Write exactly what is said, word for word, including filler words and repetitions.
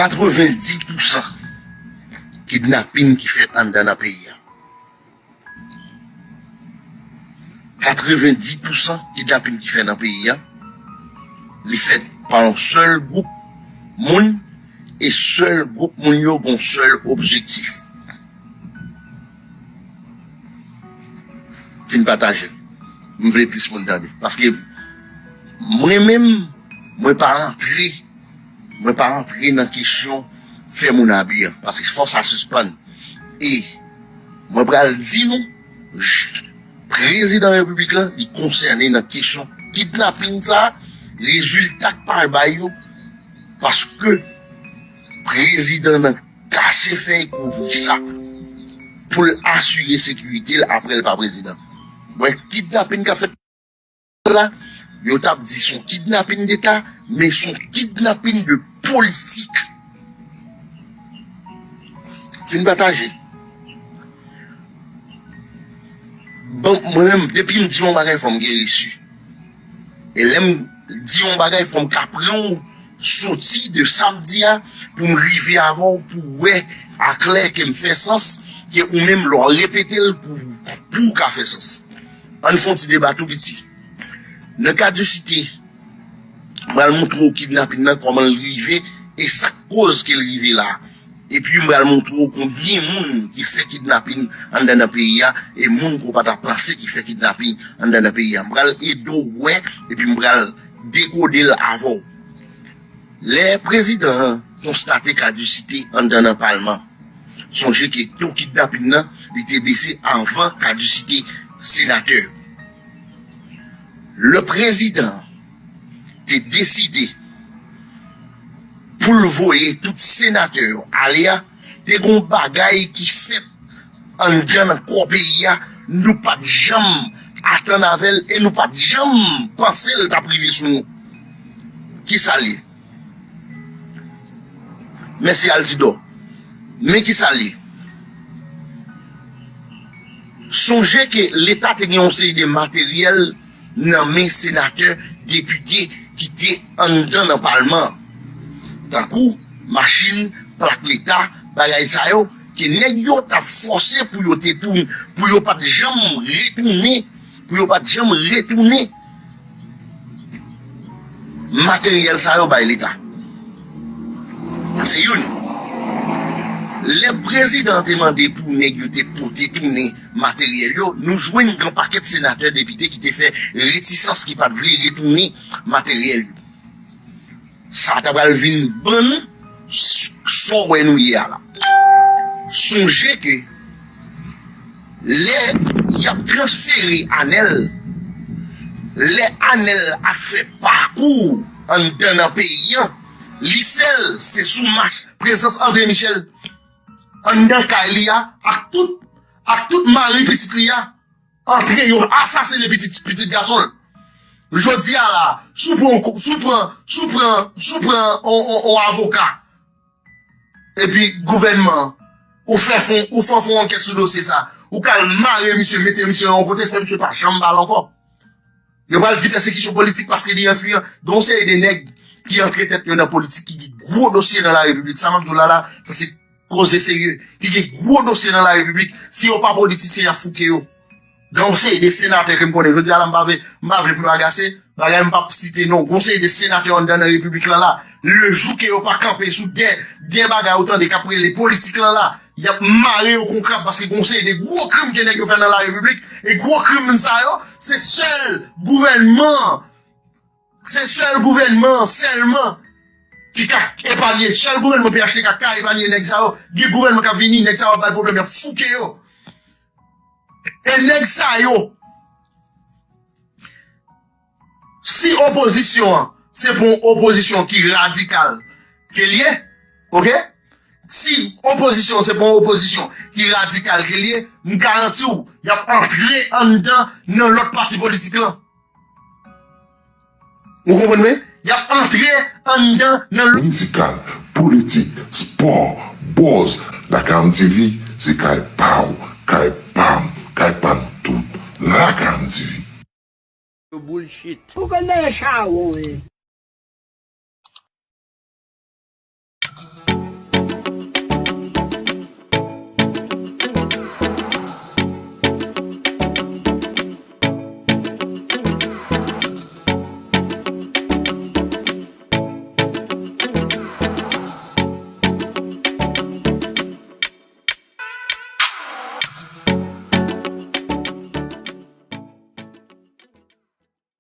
Katrevendi pousan kidnapin ki fèt anndan nan peyi a. Katrevendi pousan kidnapin ki fèt nan peyi a, li fèt pa yon sèl gwoup moun, e sèl gwoup moun yo gon sèl objektif. Fin pataje. M vle plis moun tande. Paske mwen menm, mwen pa rantre, mwen pa rantre nan kesyon fè moun abi an. Paske fò sa sispann. E mwen pral di nou, j- prezidan repiblik la, li konsène nan kesyon kidnapin sa, rezilta k pral bay yo, paske prezidan nan kache fèy kouvri sa pou l asire sekirite l apre l pa prezidan. Bon, kidnapin k ap fèt la, yo t ap di se yon kidnapin deta, men se yon kidnapin de politik. Fin pataje. Bon, mwen menm, depi m di yon bagay, fò m gen resi. E lè m di yon bagay, fò m ka pran w soti de sa m di a pou m rive avè w, pou w wè aklè ke m fè sans, ke ou menm lè w repete l pou, pou w ka fè sans. Ann fè yon ti deba tou piti. Nan kadisite, m pral montre w kidnapin nan, kòman l rive, e sa k koz ke l rive la. Epi m pral montre w konbyen moun ki fè kidnapin anndan nan peyi a, e moun ke w pa ta panse ki fè kidnapin anndan nan peyi a. M pral ede w wè, epi m pral dekode l avè w. Lè prezidan an konstate kadisite anndan nan palman, sonje ke to kidnapin nan, li te bese anvan kadisite senatè. Le prezidan te deside pou l voye tout senatè yo ale a, te gon bagay ki fèt anndan nan kò peyi a, nou pa t janm atann avè l e nou pa t janm panse l t ap rive sou nou. Kisa l ye? Mèsi Altidor. Men kisa l ye? Sonje ke Leta te gen yon seri de materyèl nan men senatè, depite ki te anndan nan palman an. Tankou machin, plak Leta, bagay sa yo, ke nèg yo t ap fòse pou yo te tounen, pou yo pa t janm retounen, pou yo pa t janm retounen materyèl sa yo bay Leta. Sa se youn. Lè prezidan an te mande pou nèg yo te pote tounen materyèl yo, nou jwenn gen pakèt senatè, depite ki te fè retisans, ki pa t vle retounen materyèl yo. Sa ta pral vin ban nou s- sa w wè nou ye a la. Sonje ke lè y ap transfere Anèl, lè Anèl ap fè pakou anndan nan peyi an, li fè l se sou mach prezans André Michel anndan kay li a ak tout, ak tout mari pitit li a. Antre, yo asasine pitit, pitit gason l. Jodi a la, si w pran, si w pran, si w pran, si w pran on, on, on avoka, epi gouvènman, ou fè fon, ou fè fon ankèt sou dosye sa, ou ka al mare misye, mete misye yon kote, fè misye pa janm pale ankò. Yo pral di pèsekisyon politik paske li enfliyan. Gen yon seri de nèg ki antre tèt yo nan politik, ki gen gwo dosye nan la repiblik. Sa m ap di w la la, sa se koze serye, ki gen gwo dosye nan la repiblik. Si yo pa politisyen, y ap fouke yo. Gen yon seri de senatè ke m konnen, jodi a la, m pa vle, m pa vle pou yo agase, bagay m p ap site non. Gen yon seri de senatè anndan nan repiblik lan la. Le jou ke yo pa kanpe sou de, de bagay ou tande k ap rele politik lan la, y ap mare yo kon krab, paske gen yon seri de gwo krim ke nèg yo fè nan la repiblik, e gwo krim sa yo, se sèl gouvènman an, se sèl gouvènman an sèlman ki ka epanye, sèl gouvènman P H T K ka epanye nèg sa yo. Gen gouvènman k ap vini, nèg sa yo ap bay pwoblèm, y ap fouke yo. E nèg sa yo, si opozisyon an se pou yon opozisyon ki radikal ke l ye, oke? Si opozisyon an se pou yon opozisyon ki radikal ke l ye, m garanti w, y ap antre anndan nan lòt pati politik lan. Ou konprann mwen? Y ap antre anndan nan lòt. Mizikal, politik, spò, buzz, Lakay Pam T V, se kay pa w, kay pa m, kay pa n tout. Lakay Pam T V. Yo bullshit. Ou konn nan chawon, wi.